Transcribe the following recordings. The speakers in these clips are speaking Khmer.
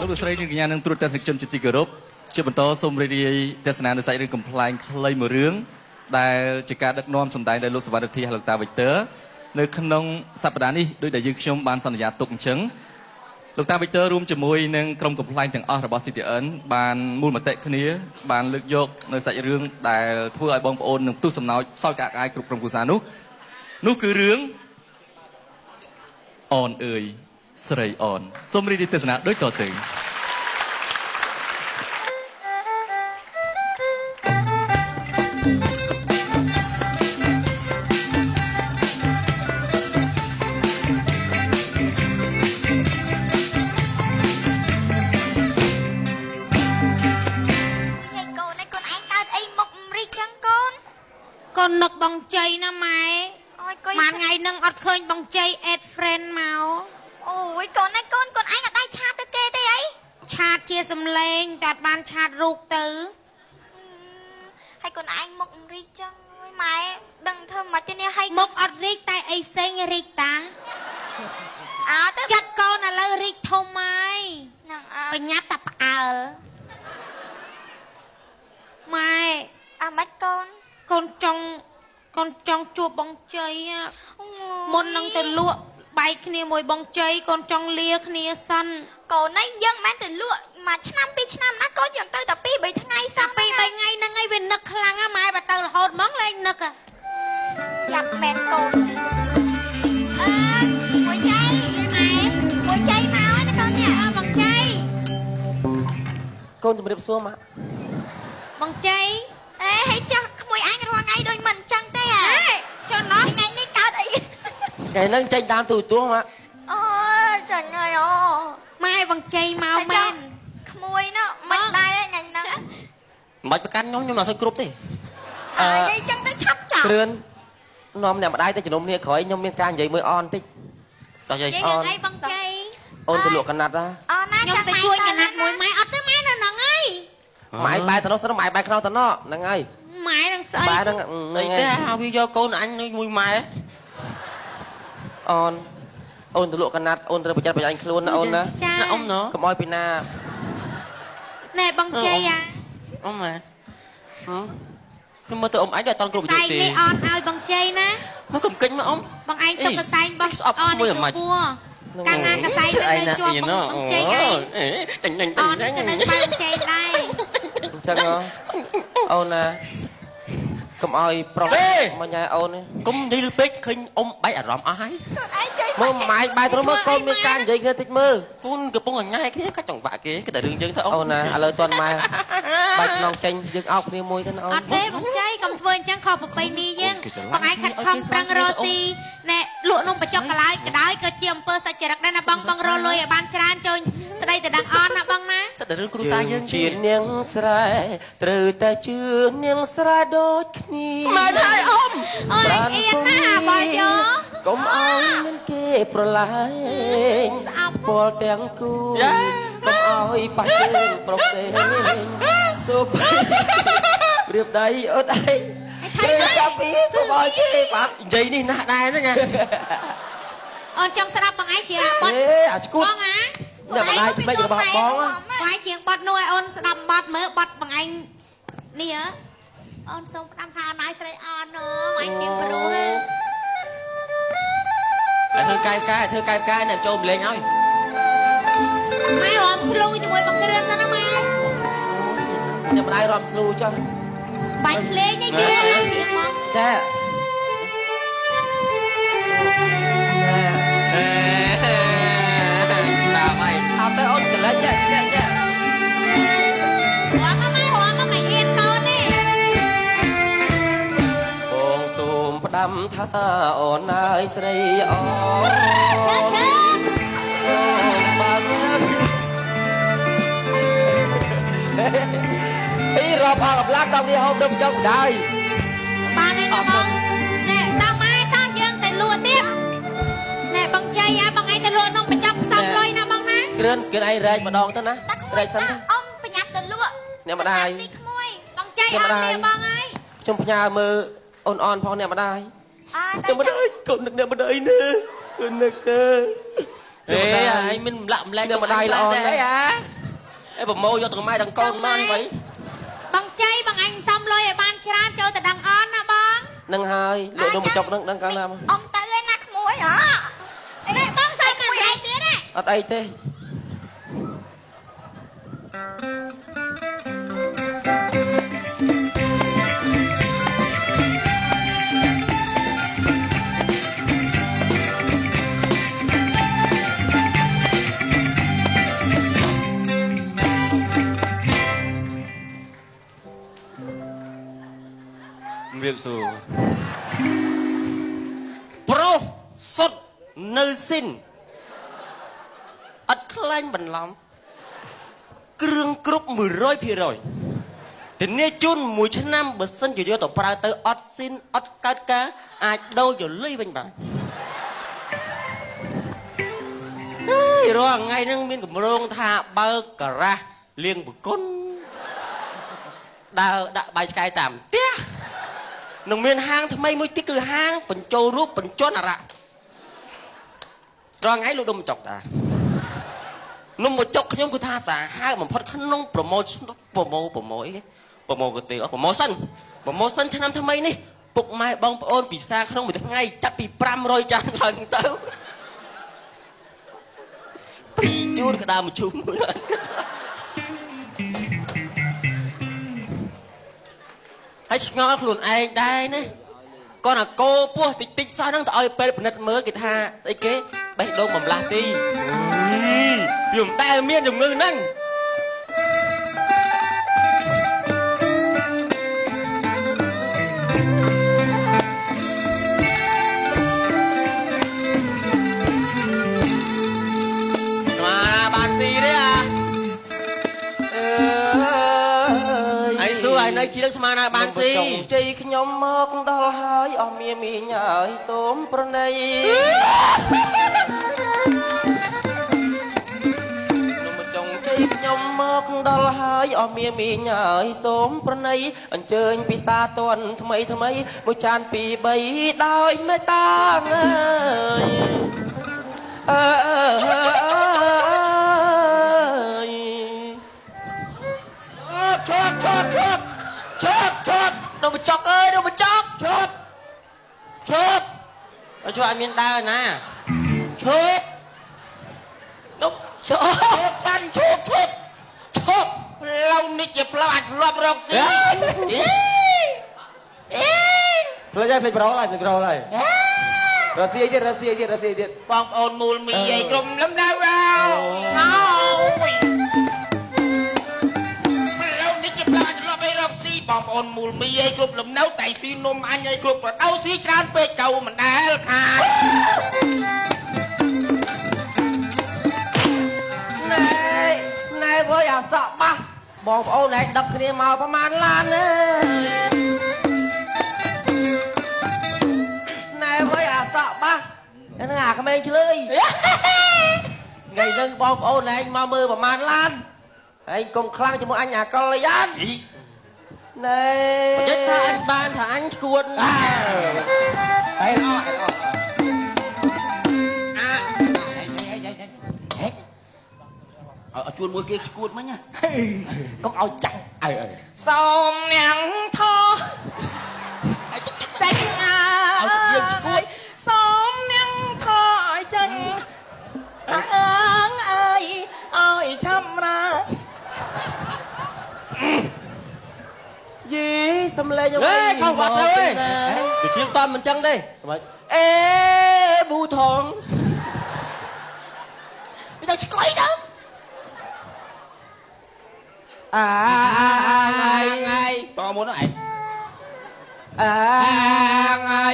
លោកស្រីនិងកញ្ញានឹងត្រួតទស្សនិកជនជាទីគោរពជាបន្តសូមរីករាយទស្សនានៅសាច់រឿងកំប្លែងខ្លីមួយរឿងដែលជាការដឹកនាំសម្ដែងដោយលោកសវណ្ណរិទ្ធីហើយលោកតាវិកទ័រនៅក្នុងសប្តាហ៍នេះដោយដែលយើងខ្ញុំបានសន្យាទុកអញ្ចឹងលោកតាវិកទ័ររួមជាមួយនឹងក្រុមកំប្លែងទាំងអស់របស់ CTN បានមូលមតិគ្នាបានលើកយកនៅសាច់រឿងដែលធ្វើឲ្យបងប្អូននឹងផ្ទុះសំណោចសោយក្អាកក្អាយគ្រប់ក្រុមគ្រួសារនោះនោះគឺរឿងអនអើយស្រីអនសូមរីករាយទស្សនាដូចតទៅកូននឹកបងជ័យណាម៉ែមួយថ្ងៃនឹងអត់ឃើញបងជ័យ add friend មកអូយកូនណាកូនកូនឯងអត់ដៃឆាតទៅគេទេអីឆាតជាសំឡេងតែអត់បានឆាតរូបទៅហើយកូនឯងមុខរីកចឹងម៉ែដឹងធ្វើមកទេនេះហើយមុខអត់រីកតែអីផ្សេងរីកតាអើទៅចិត្តកូនឥឡូវរីកធំហើយហ្នឹងអើបញ្ញាប់តែផ្អើលម៉ែអាម៉េចកូនកូនចង់កូនចង់ជួបបងជ័យមុននឹងទៅលក់បែកគ្នាមួយបងជ័យកូនចង់លាគ្នាសិនកូននេះយើងមិនទៅលក់មួយឆ្នាំពីរឆ្នាំណាកូនយើងទៅតែ2 3ថ្ងៃសោះ 2 3ថ្ងៃហ្នឹងឯងវានឹកខ្លាំងណាម៉ែបើទៅរហូតហ្មងលែងនឹកយ៉ាប់មែនកូនអើមួយជ័យម៉ែមួយជ័យមកណាកូននេះបងជ័យកូនជំរាបសួរម៉ាក់បងជ័យអេហើយចាស់ក្មួយអញរាល់ថ្ងៃដូចមិនអញ្ចឹងទេហ៎ចុះណោះថ្ងៃនេះកើតអីថ្ងៃហ្នឹងចេញតាមទូទស្សន៍ម៉ាក់អូចាញ់ហើយអូម៉ែបងជ័យមកមែនក្មួយណោះមិនដែរថ្ងៃហ្នឹងមិនបាច់ប្រកាន់ខ្ញុំខ្ញុំអត់សូវគ្រប់ទេអើនិយាយចឹងទៅឆាប់ចប់គ្រឿននាំអ្នកម្ដាយទៅជំនុំគ្នាក្រោយខ្ញុំមានការនិយាយមួយអនតិចតោះយាយអូនអីបងជ័យអូនទៅលក់កណាត់ណាខ្ញុំទៅជួយកណាត់មួយម៉ែអត់ទេម៉ែនៅហ្នឹងហើយម៉ែបែរទៅនោះសិនម៉ែបែរខ្នោះទៅនោះហ្នឹងហើយម៉ែនឹងស្អីបែរហ្នឹងស្អីទេហៅវាយកកូនអញមួយម៉ែអូនអូនទៅលក់កណាត់អូនត្រូវប្រយ័ត្នប្រយែងខ្លួនណាអូនណាណាអ៊ំណកុំឲ្យពីណាណែបងជ័យអាអ៊ំម៉ែខ្ញុំមើលទៅអ៊ំអញដូចអត់គ្រប់យុទ្ធទេនេះអនឲ្យបងជ័យណាមកកំកិញមកអ៊ំបងឯងទុកកសែងរបស់អននេះសួរកាលណាកសែងនៅជាប់បងជ័យឯងចាញ់ចាញ់ចាញ់នៅក្បែរបងជ័យដែរអញ្ចឹងអូនណាកុំឲ្យប្រុសមកញ៉ែអូនកុំនិយាយលឺពេកឃើញអ៊ំបែកអារម្មណ៍អស់ហើយមើលម៉ែបែកទៅមើលកូនមានការនិយាយគ្នាតិចមើលកូនកំពុងញ៉ែគ្នាកាច់ចង្វាក់គេគឺតែរឿងយើងទៅអូនណាឥឡូវតន់ម៉ែបែកក្នុងចេញយើងអោបគ្នាមួយទៅណាអូនអត់ទេបងជ័យកុំធ្វើអញ្ចឹងខុសប្រពៃណីយើងបងឯងខិតខំប្រឹងរកស៊ីណែលក់នំបញ្ចុកកន្លែងក៏ដោយក៏ជាអំពើសច្ចរិកដែរណាបងបងរកលុយឲ្យបានច្រើនចូលស្ដីទៅដឹងអនណាបងណាសិតតែរឿងគ្រួសារយើងជានាងស្រែត្រូវតែជឿនាងស្រែដូចគ្នាមែនហើយអ៊ំអូយអៀនណាបងយោកុំឲ្យមានគេប្រឡែងពលទាំងគូកុំឲ្យប៉ះជើងប្រុសទេសូមរៀបដៃអត់អីកាពីកុំឲ្យគេបាទនិយាយនេះណាស់ដែរណាអូនចង់ស្ដាប់បងឯងជាបត់អាឈួតបងអាអ្នកម្ដាយក្មេករបស់បងបងឯងជាងបត់នោះឲ្យអូនស្ដាប់បត់មើលបត់បងឯងនេះហ៎អូនសូមផ្ដាំថាអូនឲ្យស្រីអនបងឯងជាងព្រោះហ៎ឲ្យធ្វើកាយផ្កាយធ្វើកាយផ្កាយអ្នកចូលម្លេងឲ្យម៉ែរំស្លូជាមួយបងគ្រឿនសិនណាម៉ែអ្នកម្ដាយរំស្លូចុះបាច់ភ្លេងនេះទៀតជាងមកចាតាមហើយអត់ទៅអូនកលិចចាចាចារំមកម៉ែរំមកម៉ែអៀនកូនទេបងសូមផ្ដាំថាអូនអើយស្រីអូនជឿជឿសូមបើកអីរាប់អស់កម្លាំងដល់នេះហូបទៅចុងដែរបានហើយណាបងណែតោះម៉ែតោះយើងទៅលក់ទៀតណែបងជ័យអាបងឯងទៅលក់នំបញ្ចុកផ្សំលុយណាបងណាគ្រឿនគឺឯងរែកម្ដងទៅណារែកសិនទៅអ៊ំប្រញាប់ទៅលក់អ្នកម្ដាយបងជ័យអត់ទេបងអើយខ្ញុំផ្ញើមើលអូនអនផងអ្នកម្ដាយអ្នកម្ដាយកូននឹកអ្នកម្ដាយនេះកូននឹកទៅ អេឯងមិនម្លាក់ម្លែងអ្នកម្ដាយល្អណាស់អា អេប្រម៉ូយកទាំងម៉ែទាំងកូនមកនេះ បងជ័យបងអញសំលុយឲ្យបានច្រើនចូលទៅដឹងអនណាបង នឹងហើយលក់នំបញ្ចុកនឹងដឹងកាលណាមក អ៊ំទៅឯណាក្មួយហ៎ នេះបងសើក្មួយឯងទៀតណា អត់អីទេ រៀបសួរប្រុសសុតនៅស៊ីនអត់ខ្លាញ់បន្លំគ្រឿងគ្រប់100%ធានាជូនមួយឆ្នាំបើសិនជាយកទៅប្រើទៅអត់ស៊ីនអត់កើតការអាចដូរយកលុយវិញបានហើយរាល់ថ្ងៃហ្នឹងមានកម្រងថាបើកការ៉ាស់លៀងបង្គន់ដើរដាក់បាយឆ្កែតាមផ្ទះនឹងមានហាងថ្មីមួយទៀតគឺហាងបញ្ចូលរូបបញ្ចន់អរៈរាល់ថ្ងៃលក់នំបញ្ចុកតានំបញ្ចុកខ្ញុំគឺថាសាហាវបំផុតក្នុងប្រម៉ូប្រម៉ូប្រម៉ូអីគេប្រម៉ូកាទេប្រម៉ូសិនប្រម៉ូសិនឆ្នាំថ្មីនេះពុកម៉ែបងប្អូនពិសាក្នុងមួយថ្ងៃចាប់ពី500ចានឡើងទៅព្រីជូនក្តារមជុំមួយហើយឆ្ងល់ខ្លួនឯងដែរណាគាត់អាកោពោះតិចតិចសោះហ្នឹងទៅឲ្យពេលពិនិត្យមើលគេថាស្អីគេបេះដូងបំលាស់ទីវាមិនដែលមានជំងឺហ្នឹងស្មាបានស៊ីទេអាអើយសួរឲ្យនៅជាស្មាណាបានស៊ីជ័យខ្ញុំមកដល់ហើយអស់មានមីងហើយសូមប្រណីនំចុងជ័យខ្ញុំមកដល់ហើយអស់មានមីងហើយសូមប្រណីអញ្ជើញពិសាតន់ថ្មីថ្មីមួយចានពីរបីដោយមេត្តាអើយអើយ ឈប់ឈប់ឈប់ឈប់ឈប់ នំបញ្ចុកអើយនំបញ្ចុកឈប់ឈប់អត់ជួយអត់មានដើរណាឈប់នំឈប់ សាន់ឈប់ឈប់ឈប់ផ្លូវនេះជាផ្លូវអាចធ្លាប់រកស៊ីអេ ផ្លូវហើយផ្លេចប្រោលហើយផ្លេចប្រោលហើយរស៊ីទៀតរស៊ីទៀតរស៊ីទៀត បងប្អូនមូលមីអីក្រុមលំដៅអោអូយផ្លូវនេះជាផ្លូវអាចធ្លាប់អីរកស៊ីបងប្អូនមូលមីអីគ្រប់លំនៅតែស៊ីនំអញអីគ្រប់ប្រដៅស៊ីច្រើនពេកកៅមិនដែលខាត ណែណែវើយអាសក់បាសបងប្អូនឯងដឹកគ្នាមកប្រហែលឡានទេណែវើយអាសក់បាសហ្នឹងអាក្មេងឆ្លើយថ្ងៃហ្នឹងបងប្អូនឯងមកមើលប្រហែលឡានឯងកុំខ្លាំងជាមួយអញអាកលយ៉ានណែនិយាយថាអញបានថាអញឈួត តែល្អល្អអាឲ្យជួនមួយគេឈួតមិញណាកុំឲ្យចាស់អើ សូមញ៉ាំថោចេញអើ ឲ្យយើងឈួត សូមញ៉ាំថោឲ្យចេញអើងអើយឲ្យឆាំរា យីសំលេង ហេខំវត្តទៅឯងទៅជាងតមិនចឹងទេអេប៊ូថង វាទៅឆ្កុយទៅ អា ថ្ងៃតមុនហ្នឹងឯង អា ថ្ងៃ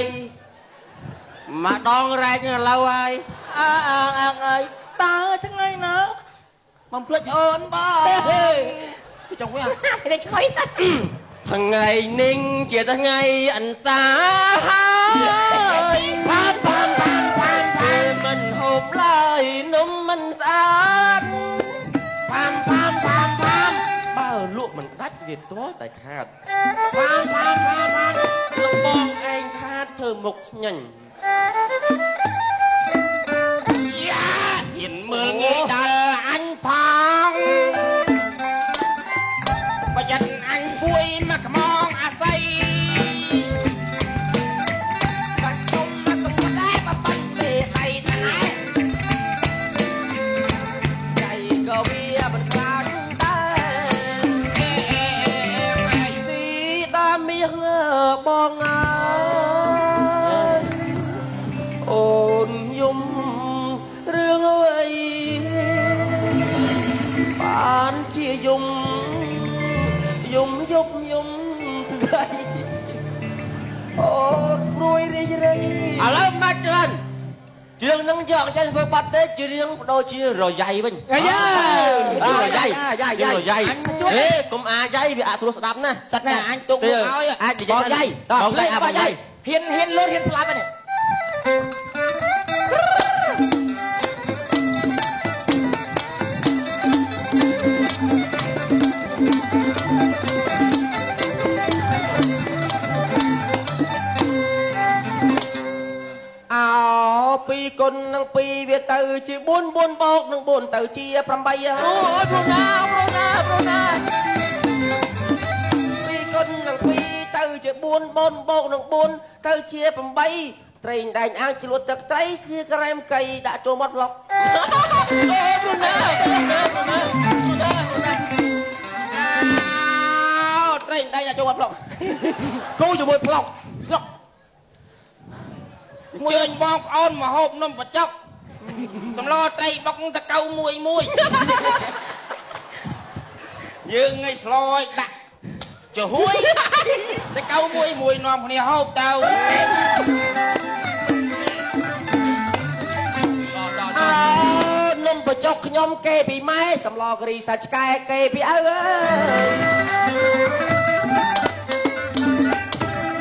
មកដងរែកឥឡូវហើយ អាអាថ្ងៃតើថ្ងៃណា បំភ្លេចអូនបងទៅចង់វិញ ទៅឆ្កុយទៅ ថ្ងៃនេះជាថ្ងៃអន្សាហើយ ផានផានផានផានផាន មិនហូបឡើយនំមិនស្អាត ផានផានផានផាន បើលក់មិនដាច់វាទាល់តែខាត ផានផានផានផាន លបងឯងខាតធ្វើមុខស្ញញ យ៉ាហ៊ានមើលងាយដល់អញផង អញពួយមកខ្មងអាស័យ បាច់ខ្ញុំមកសម្បត្តិដែរបបាច់មេដៃតាណែចៃក៏វាមិនខ្លាចដែរស៊ីដាមាសបងអើយអូនយំរឿងអ្វីបានជាយំយំយប់យំថ្ងៃអូនព្រួយរីករាយ ឥឡូវមកច្រើនជាងនឹងយកចេញធ្វើបាត់ទេជារៀងបដូរជារយ៉ៃវិញ អាយ៉ា រយ៉ៃយ៉ាយ៉ារយ៉ៃហេកុំអាយ៉ៃវាអត់ស្រួលស្ដាប់ណា សិតតែអញទុកមកឲ្យ អាចនិយាយ បងយ៉ៃ បងយ៉ៃបងយ៉ៃ ហ៊ានហ៊ានលូតហ៊ានស្លាប់ហ្នឹង អោពីរគុណនឹងពីរវាទៅជា4 4បូកនឹង4ទៅជា8 អូយប្រូណាប្រូណាប្រូណា ពីរគុណនឹងពីរទៅជា4 4បូកនឹង4ទៅជា8ត្រីដែងអាងជ្លួតទឹកត្រីជាក្រែមកៃដាក់ចូលមាត់ប្លុក អូយប្រូណាប្រូណាប្រូណាប្រូណាប្រូណា អោត្រីដៃដាក់ចូលមាត់ប្លុកគូជាមួយប្លុកប្លុកជើញបងប្អូនមកហូបនំបញ្ចុកសម្លត្រីបុកតកៅមួយមួយយើងងាយស្លឲ្យដាក់ចំហួយតកៅមួយមួយនាំគ្នាហូបទៅ អើនំបញ្ចុកខ្ញុំគេពីម៉ែសម្លការីសាច់ឆ្កែគេពីឪអើយ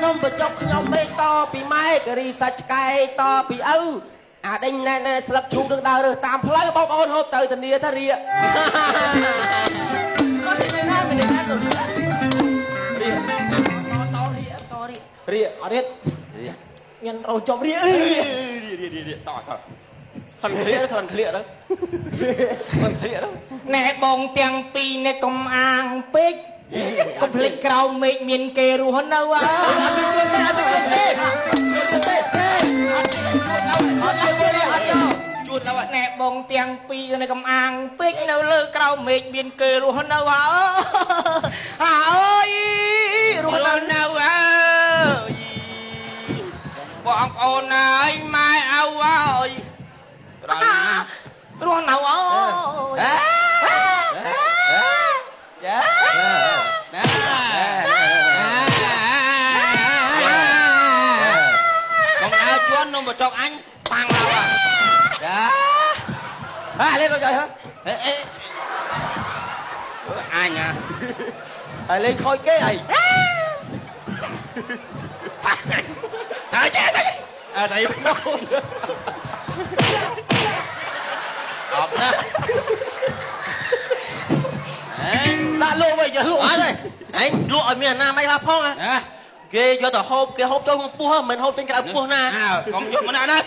នំបញ្ចុកខ្ញុំមេតពីម៉ែការីសាច់ឆ្កែតពីឪអាដេញណែណែស្លឹកឈូកនឹងដើររើសតាមផ្លូវបងប្អូនហូបទៅធានាថារៀ មកទីណាមានណាទៅរៀ តរៀតរៀ រៀ អត់រៀញ៉ាំរោចប់រៀ រៀរៀរៀតត ខំក្លៀខំក្លៀទៅខំក្លៀទៅ ណែបងទាំងពីរណែកុំអាងពេកកុំភ្លេចក្រោមមេឃមានគេរស់នៅអើ អត់ទេអត់ទេអត់ទេ អត់ទេអត់យកជួនឡើយ ណែបងទាំងពីរនៅកំអាងពេកនៅលើក្រោមមេឃមានគេរស់នៅអើអើយរស់នៅ នៅអើយបងប្អូនអើយម៉ែឪអើយត្រង់ រស់នៅអើយ យ៉ាណាកុំឲ្យជន់នំបញ្ចុកអញប៉ាំងឡើយ ចាហាលេងបងចៃហ៎ អេអញ ហើយលេងខូចគេអី ហើយចេះតែអត់អី អប់ណាអេ ដាក់លក់វិញលក់ អត់ទេឯងលក់ឲ្យមានអនាម័យខ្លះផង ណា គេយកទៅហូបគេហូបចូលក្នុងពោះមិនហូបចេញក្រៅពោះណា កុំយកមកណាណា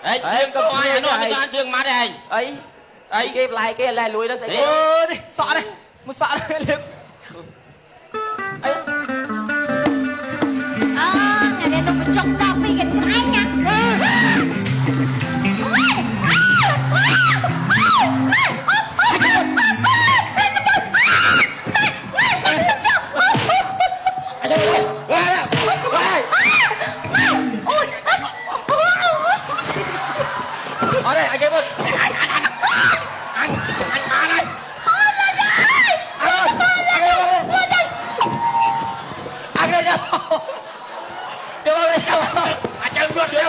អេជើងក៏អញអានោះអញជើងម៉ាត់ឯង អីអីគេបន្លែគេលែលួយទៅស្អីគេ អូនេះសក់នេះមួយសក់នេះលេប អី អើថ្ងៃនេះនំបញ្ចុកដល់ពីកញ្ច្រែងណា អត់ទេអីគេមក អញអញបានហើយ អើគេយកយកមកយកមក អាចើរត់ទៅ យ៉ា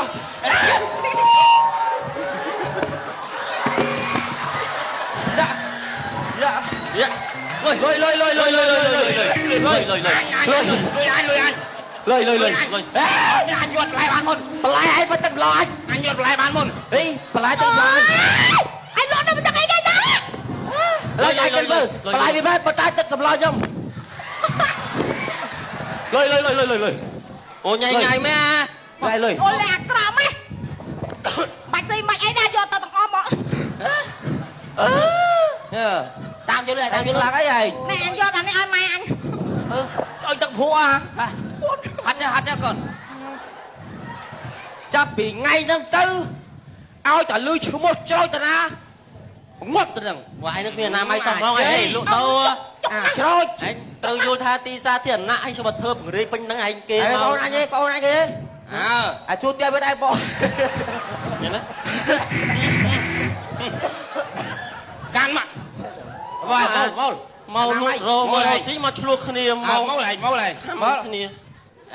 យ៉ាលុយលុយលុយលុយលុយលុយលុយលុយលុយ អញអញលុយអញលុយអញ លុយលុយលុយ លុយ អញយកបន្លែបានមុន បន្លែឯងបើទឹកបន្លោអញ អញយកបន្លែបានមុន ហីបន្លែទឹកបន្លោអញ អញលក់នំបញ្ចុកអីគេតា លុយឯងទៅមើលបន្លែវាមែនប៉ុន្តែទឹកសម្លខ្ញុំលុយលុយលុយលុយលុយ អូញ៉ៃញ៉ៃមែន លុយលុយ អូលែអាក្រក់ម៉េះបាច់ស្អីបាច់អីណាយកទៅទាំងអស់មក អឺ តា យកលុយតាមយកលុយ ឡើងអីឯង ណែអញយកអានេះឲ្យម៉ែអញ ស្អុយទឹកព្រោះអា ហាត់ហាត់កូន ចាប់ពីថ្ងៃហ្នឹងទៅឲ្យតែលឺឈ្មោះច្រូចតាណាងាប់ទៅហ្នឹង មកឯងនឹងគ្មានអនាម័យសោះហ្មងឯងលក់ដូរ អាច្រូច ឯងត្រូវយល់ថាទីសាធារណៈឯងចូលមកធ្វើពង្រាយពេញហ្នឹងឯងគេ មកបងអញឯងបងអញគេ អើ អាជួផ្ទះវិញឯងបង ញ៉ាំណា កាន់មកមកមក មកលក់រមករកស៊ីមកឆ្លោះគ្នា មកមកឯងមកឯង មកគ្នា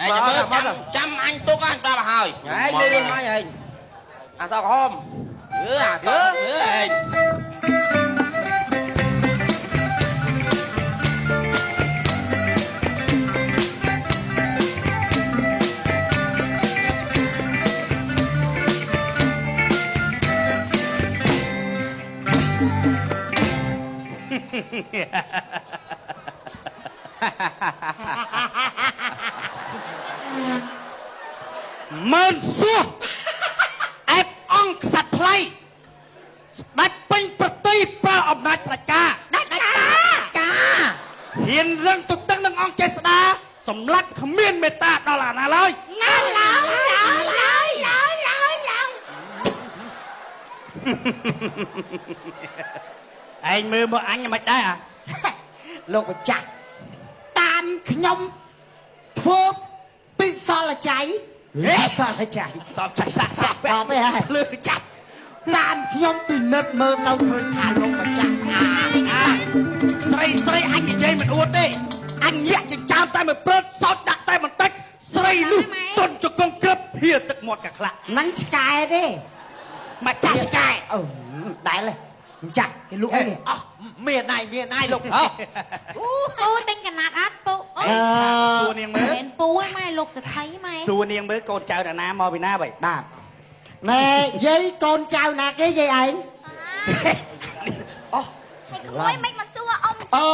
ឯងមើលចាំចាំអញទុកអញប្រាប់ឲ្យ ឯងមានរឿងអញឯងអាសក់ក្រហម អឺអាសក់អឺឯង ម៉ឺនសួសអែបអង្គខ្សាត់ថ្លៃស្ដេចពេញប្រតិប្រើអំណាចប្រជាការ ដាច់ការ ការហ៊ានរឹងទទឹងនឹងអង្គចេស្តាសម្លាប់គ្មានមេត្តាដល់អាណាឡើយ ណាឡើយឡើយឡើយឡើយឡើយ ឯងមើលមកអញមិនដែរអា លោកម្ចាស់តាមខ្ញុំធ្វើពិសលច័យពិសលច័យ តបចៃសាក់សាក់ តបទេហើយ លើចាស់ តាមខ្ញុំពិនិត្យមើលទៅឃើញថាលោកម្ចាស់ស្អាត ស្រីស្រីអញនិយាយមិនអួតទេអញញាក់ចិញ្ចើមតែមួយព្រឹតសោតដាក់តែបន្តិចស្រីនោះទុនជង្គង់ក្រឹបហៀទឹកមាត់កាខ្លះ ហ្នឹងឆ្កែទេ មកចាស់ឆ្កែ អឺដែលម្ចាស់គេលក់អីនេះ អស់មានណៃមានណៃលោកប្រុស អូទិញកណាត់អត់ពូអូ សួរនាងមើល មិនពូឯម៉ែលោកសថៃម៉ែ សួរនាងមើលកូនចៅណាណាមកពីណាបី បាទណែយាយកូនចៅណាគេយាយឯង អូហើយក្មួយមិនមកសួរអ៊ំ អឺ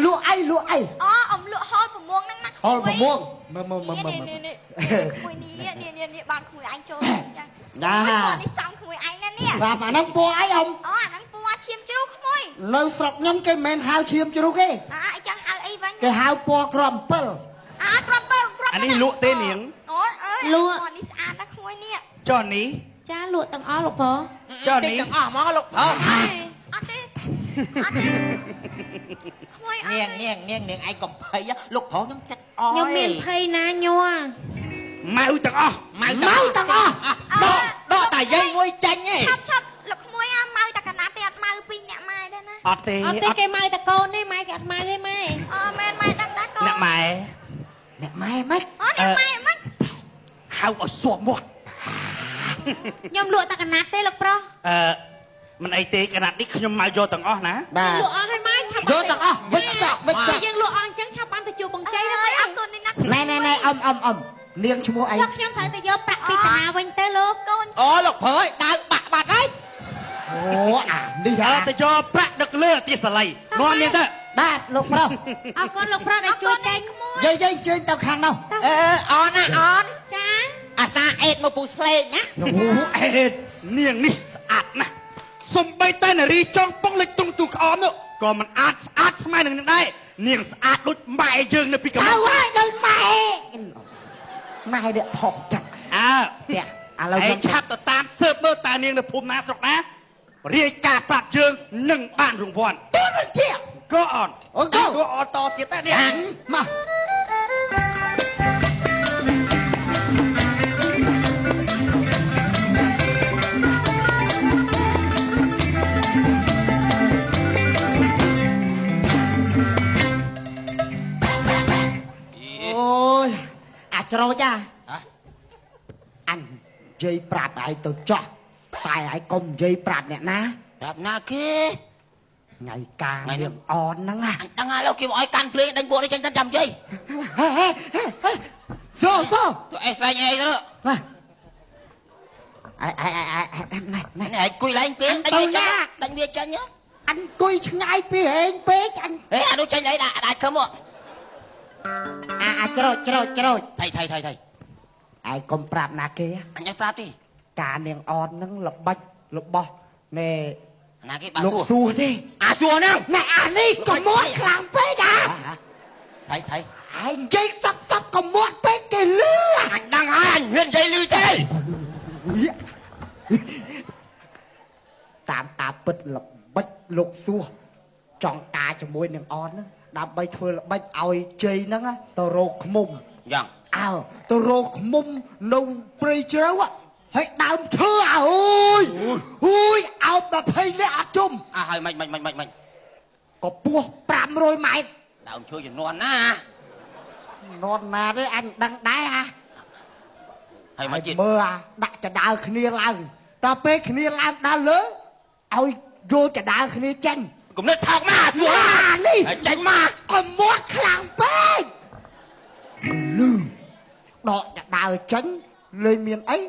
លក់អីលក់អី អូអ៊ំលក់ហូលប្រមួងហ្នឹងណា ហូលប្រមួងមើលមើលមើលមើល នេះក្មួយនេះនេះនេះបានក្មួយឯងចូលចា ណា នេះសំក្មួយឯងណានេះ បាទអាហ្នឹងពណ៌អីអ៊ំ អូអាហ្នឹងពណ៌ឈាមជ្រូកក្មួយ នៅស្រុកខ្ញុំគេមិនមែនហៅឈាមជ្រូកទេ អាអីចឹងហៅអីវិញ គេហៅពណ៌ក្រំ7 អាក្រំ7ក្រំ អានេះលក់ទេនាង អូលក់នេះស្អាតណាស់ក្មួយនេះ ចុះនេះ ចាលក់ទាំងអស់លោកប្រុស ចុះនេះ ទាំងអស់ហ្មងលោកប្រុស អត់ទេអត់ទេក្មួយអត់ នាងនាងនាងនាងឯងកំភៃលោកប្រុសខ្ញុំចិត្តអ ខ្ញុំមានភ័យណាញ័រ ម៉ៅទាំងអស់ ម៉ៅ ទាំងអស់ ដកដកតាយាយមួយចាញ់ឯង ឆាប់ឆាប់លោកក្មួយអាម៉ៅតែកណាត់ទេអត់ម៉ៅពីរអ្នកម៉ែទេណា អត់ទេ អត់ទេគេម៉ៅតែកូនទេម៉ែគេអត់ម៉ៅទេម៉ែ អូមែនម៉ែដឹងដែរកូន អ្នកម៉ែ អ្នកម៉ែម៉េច អូអ្នកម៉ែម៉េច ហៅឲ្យសួរមាត់ ខ្ញុំលក់តែកណាត់ទេលោកប្រុស អឺមិនអីទេកណាត់នេះខ្ញុំមកយកទាំងអស់ណា បាទ លក់អស់ហើយម៉ែឆាប់ យកទាំងអស់វិចសក់វិចសក់ យើងលក់អស់អញ្ចឹងឆាប់បានទៅជួបបងជ័យណា ម៉ែអរគុណនេះណា ណែណែណែអ៊ំអ៊ំអ៊ំនាងឈ្មោះអី ចុះខ្ញុំត្រូវទៅយកប្រាក់ពីតាណាវិញទៅលោក កូន អូលោកប្រុសដើបាក់បាត់ហើយ អូអានេះ ហើទៅយកប្រាក់ដឹកលើទីសលៃនាំនាងទៅ បាទលោកប្រុស អរគុណលោកប្រុសដែលជួយទិញ យាយយាយជើញទៅខាងនោះ អឺអនណាអន ចា អាសាអេតមកពូស្លេកណា អូអេតនាងនេះស្អាតណាស់សំបីតែនារីចង់ពងលេចទ្រង់ទូក្អមនោះក៏មិនអាចស្អាតស្មើនឹងនឹងដែរនាងស្អាតដូចម៉ែយើងនៅពីកំ ណៅហើយដូចម៉ែម៉ែនេះផុសចឹង អើ ផ្ទះឥឡូវ ខ្ញុំឆាប់ទៅតាមស៊ើបមើលតើនាងនៅភូមិណាស្រុកណារាយការណ៍ប្រាប់យើងនឹងបានរង្វាន់ ទូនជា ក៏អន អូក៏ អនតទៀតដែរនេះ មកអូយអាចច្រូចអាអញនិយាយប្រាប់ឯងទៅចោះតែឯងកុំនិយាយប្រាប់អ្នកណា ប្រាប់ណាគេ ថ្ងៃការនាងអនហ្នឹង អញដឹងហើយលោកគេមកឲ្យកាន់ភ្លេងដេញពួកនេះចេញទៅចាំនិយាយ ហេហេសូសូ ទៅអេស្លែងអីទៅ អែអែអែណែណែ ឯងគួយឡើងពេកដេញវាចេញដេញវាចេញ អញគួយឆ្ងាយពីហេងពេកអញ ហេអានោះចេញអីដាក់អាចខំមក អាអាច្រូចច្រូចច្រូច ថៃថៃថៃថៃ ឯងកុំប្រាប់ណាគេ អញឲ្យប្រាប់ទេ ការនាងអនហ្នឹងល្បិចរបស់ណែ ណាគេបា លោកសួរទេ អាសួរហ្នឹង ណែអានេះកុំមាត់ខ្លាំងពេកអា ថៃថៃ ឯងនិយាយសັບសັບកុំមាត់ពេកគេលឺ អញដឹងហើយអញហ៊ាននិយាយលឺទេ តាមតាពិតល្បិចលោកសួរចង់ការជាមួយនឹងអនហ្នឹងដើម្បីធ្វើល្បិចឲ្យជ័យហ្នឹងទៅរកខ្មុំ យ៉ាង អើទៅរកខ្មុំនៅព្រៃជ្រៅហើយដើមឈើអើយអូយអោប20នាក់អត់ជុំ អើហើយមិនមិនមិនមិនមិនក៏ពោះ500ម៉ែត្រ ដើមឈើជំនាន់ណា នន់ណាទេអញដឹងដែរហ่ะ ហើយមកទៀត មើលអាដាក់ចដើគ្នាឡើងដល់ពេលគ្នាឡើងដល់លើឲ្យយកចដើគ្នាចេញ គំនិតថោកមកសួរ នេះ ចេញមក កុំមាត់ខ្លាំងពេកលឺដកចដើចេញលេងមានអី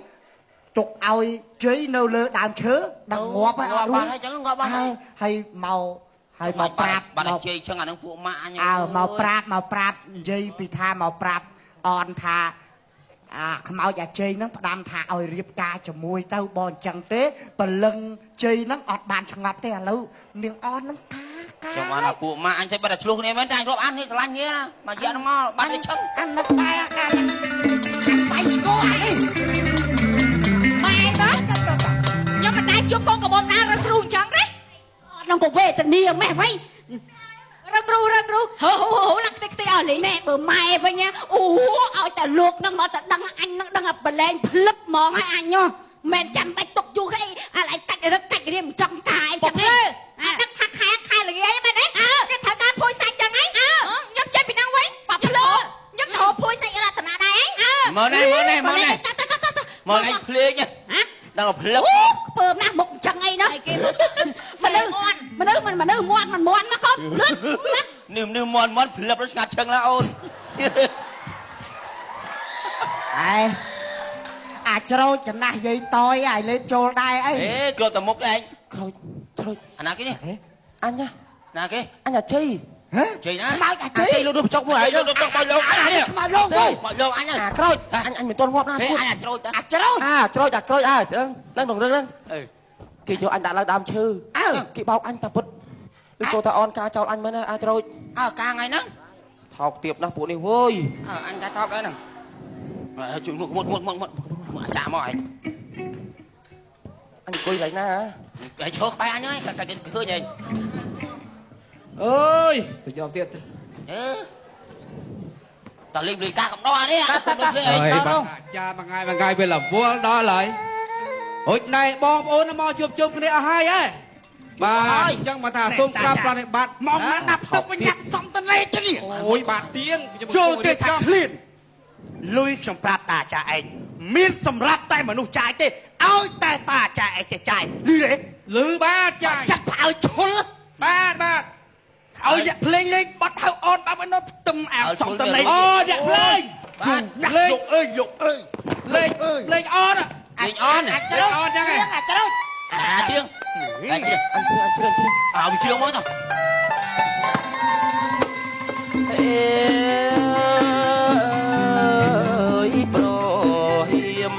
ទុកឲ្យជ័យនៅលើដើមឈើដល់ងាប់ហើយអត់រួច ហើយចឹងងាប់ហើយ ហើយមកហើយមកប្រាប់ បាត់ជ័យចឹងអានឹងពួកម៉ាក់អញ អើមកប្រាប់មកប្រាប់និយាយពីថាមកប្រាប់អនថាអាខ្មោចអាជ័យហ្នឹងផ្ដាំថាឲ្យរៀបការជាមួយទៅបើអញ្ចឹងទេព្រលឹងជ័យហ្នឹងអត់បានឆ្ងាប់ទេឥឡូវនាងអនហ្នឹងកាកា ខ្ញុំបានថាពួកម៉ាក់អញចេះបាត់តែឆ្លោះគ្នាមែនតែអញរាប់អាននេះស្រឡាញ់គ្នាណាមកយកហ្នឹងមកបាត់ទៅឆឹង អាណិតដែរអាកាបាយស្គរអានេះ ម៉ែតើខ្ញុំមិនដែលជួបកូនកំមុំណារឹងរូអញ្ចឹងទេ អត់នឹងក៏វេទនាម៉េះវិញ រឹងរូរឹងរូហូហូហូឡើងខ្ទេចខ្ទេចអស់លេង ណែបើម៉ែវិញអូឲ្យតែលោកនឹងមកតែដឹងអញនឹងដឹងបលែងភ្លឹបហ្មងហើយអញហ៎មិនចាំបាច់ទុកយូរអីអាឡៃកាច់រឹកកាច់រៀមចង់តាអីចឹងទេ អាដឹងថាខែខែល្ងាយមែនទេខ្ញុំត្រូវការភួយសាច់ចឹងហីខ្ញុំចេញពីហ្នឹងវិញបាប់ភ្លើខ្ញុំទៅភួយសាច់រតនាដែរហី មើលនេះមើលនេះមើលនេះមើលអញភ្លេងដល់ភ្លឹប អូខ្ពើមណាស់មុខចឹងអីណោះ គេមនុស្ស មនុស្សមិនមនុស្សមាត់មិនមាត់ណាកូន នេះនេះមាត់មាត់ភ្លឹបដល់ស្ងាត់ឆឹងឡាអូន អេអាចច្រូចចំណាស់យាយតយឲ្យលេបចូលដែរអី អេគ្របតែមុខឯង ក្រូចក្រូច អាណាគេនេះ អញណា ណាគេ អញអាជ័យ ហ៎ ជ័យណា ខ្មោចអាជ័យ លោកលោកចុកមួយហើយ លោកលោកមកលោកអញ ខ្មោចលោកវិញ មកលោកអញ អាក្រូចអញមិនទាន់ងាប់ណា អញអាច្រូច អាច្រូច អាច្រូចអាក្រូចអើហ្នឹងក្នុងរឿងហ្នឹងគេយកអញដាក់ឡើងដើមឈើគេបោកអញតាពុតឬក៏តាអនការចោលអញមែនអាច្រូច អើការថ្ងៃហ្នឹង ថោកទៀបណាស់ពួកនេះវើយ អើអញថាថោកដែរហ្នឹងជួយមុខមុខមុខមុខមុខអាចាមកឯង អញអង្គុយកន្លែងណា ឯងឈរក្បែរអញហើយតែគេឃើញឯង អើយទៅយកទៀត អឺតើលេងលេងការកំដរនេះ អើយបាទអាចារ្យមួយថ្ងៃមួយថ្ងៃវារវល់ដល់ហើយហុចណែបងប្អូនមកជួបជុំគ្នាអស់ហើយហ៎បាទអញ្ចឹងមកថាសូមក្រាបប្រណិប័ត មកណាដាក់ផ្ទុកវិញញាក់សំតលេចនេះ អូយបាទទៀង ចូលទេថាឃ្លានលុយខ្ញុំប្រាប់តាអាចារ្យឯងមានសម្រាប់តែមនុស្សចាយទេឲ្យតែតាអាចារ្យឯងចេះចាយលឺទេ លឺបាទចាយ ចាត់ឲ្យឈុល បាទបាទ ឲ្យអ្នកភ្លេងលេងបាត់ហៅអូនបាត់ឲ្យនៅផ្ទឹមអាសំតលេ អូអ្នកភ្លេង បាទ លេង លោកអើយលោកអើយ លេងលេងអូន លេងអូន អាចច្រូច អូនចឹងហ៎ អាចច្រូច អាជ្រៀងអាជ្រៀង អញជ្រៀងជ្រៀង អើជ្រៀងមកទៅ អេយប្រហៀម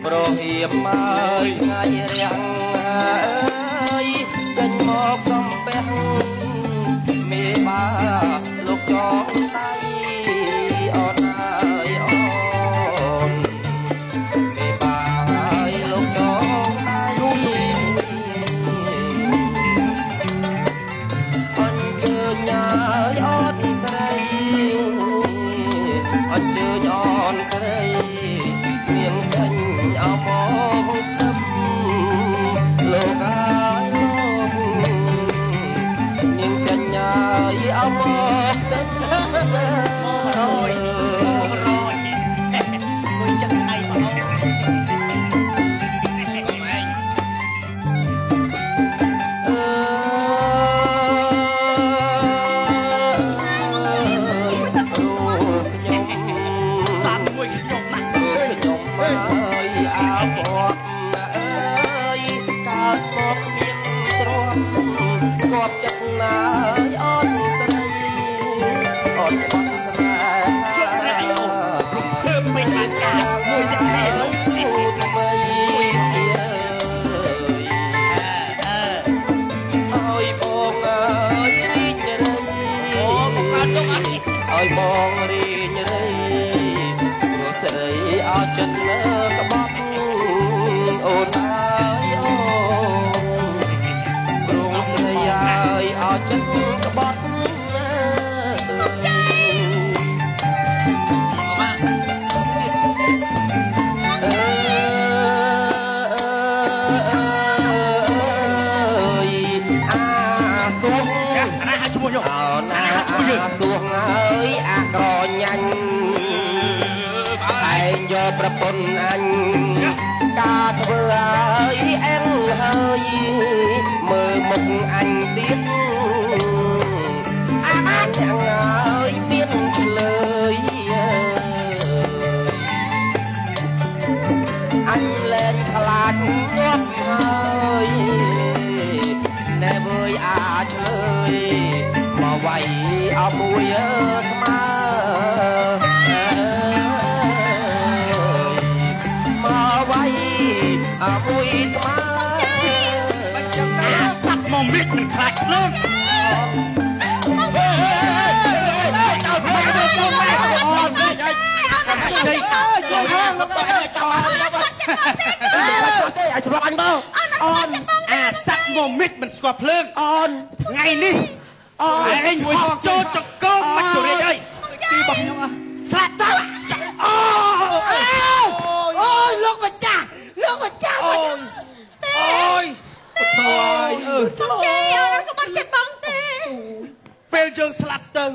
ប្រហៀមមកថ្ងៃរាំងអើយចេញមកសំពះមេបាលោកចងដៃអូនអើយអូនមេបាអើយលោកចងដៃអញ្ជើញអើយអូនស្រីអញ្ជើញអូនស្រីនាងចេញអោមកទឹមលោកអើយលោកនាងចេញអើយអោមកទឹម រយរយគួយចឹងដៃបងអូន អើយខ្ញុំ តាមមួយខ្ញុំណា ខ្ញុំអើយអាពតអើយកើតមកមានទ្រព្យគប់ចិត្តណាយអូនស្រីអូនបាត់ស្នេ ជក់រៃអូរំភើបមិនបានការមួយតែលោក ហាថ្មីអើយ ឲ្យបងរីងរៃព្រោះស្រីអត់ចិត្តលើក្បត់អូនអើយអូនព្រោះស្រីឲ្យអត់ចិត្តក្បត់សួងហើយអាក្រញ៉ាញ់ឯងយកប្រពន្ធអញការធ្វើឲ្យអែងហើយមើលមុខអញទៀតអាបានយ៉ាងហើយមានឆ្លើយអញលែងខ្លាចងាប់ហើយណែវើយអាឆ្លើយមកវាយអបមួយស្មើមកវាយអមួយស្មើអាសត្វមកមៀចមិនខ្លាចភ្លើងទេឲ្យសម្រាប់អញមកអូនអាសត្វមកមៀចមិនស្គាល់ភ្លើងអូនថ្ងៃនេះអូឯងមួយចូលចកោមច្ចុរាជអើយទីរបស់ខ្ញុំអើស្លាប់ទៅអូអូយលោកម្ចាស់លោកម្ចាស់អូយអូយអើទេអូនក៏បាត់ចិត្តបងទេពេលយើងស្លាប់ទៅ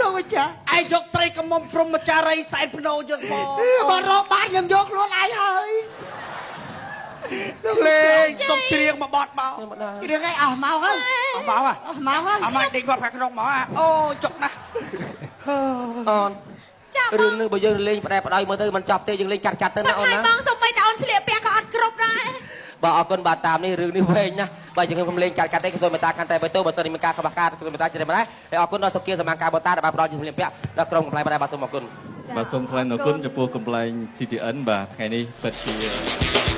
លោកម្ចាស់ឯងយកស្រីកំមុំព្រហ្មចារីសែនភ្នោយើងមកបើរកបានខ្ញុំយកខ្លួនឯងហើយលោកលេងសុំច្រៀងមកបត់មកច្រៀងអីអស់មកហើយអស់មកហ៎អស់មកហើយអស់មកដេកគាត់ខាងក្នុងមកអូចុកណាស់អូនរឿងនេះបើយើងលេងផ្ដែផ្ដោយមើលទៅមិនចប់ទេយើងលេងកាត់កាត់ទៅណាអូនណាបងសុំបីតែអូនស្លៀកពាក់ក៏អត់គ្រប់ដែរបាទអរគុណបាទតាមនេះរឿងនេះវែងណាស់បាទយើងខ្ញុំលេងកាត់កាត់ទេសូមមេត្តាកាន់តែបៃតងបើសិនមានការខ្វះខាតសូមមេត្តាជ្រាបដែរហើយអរគុណដល់សុគាសមាការបតាដែលបានផ្ដល់ជាសម្លៀកពាក់ដល់ក្រុមកំប្លែងបាទសូមអរគុណបាទសូមថ្លែងអរគុណចំពោះកំប្លែង CTN បាទថ្ងៃនេះពិតជា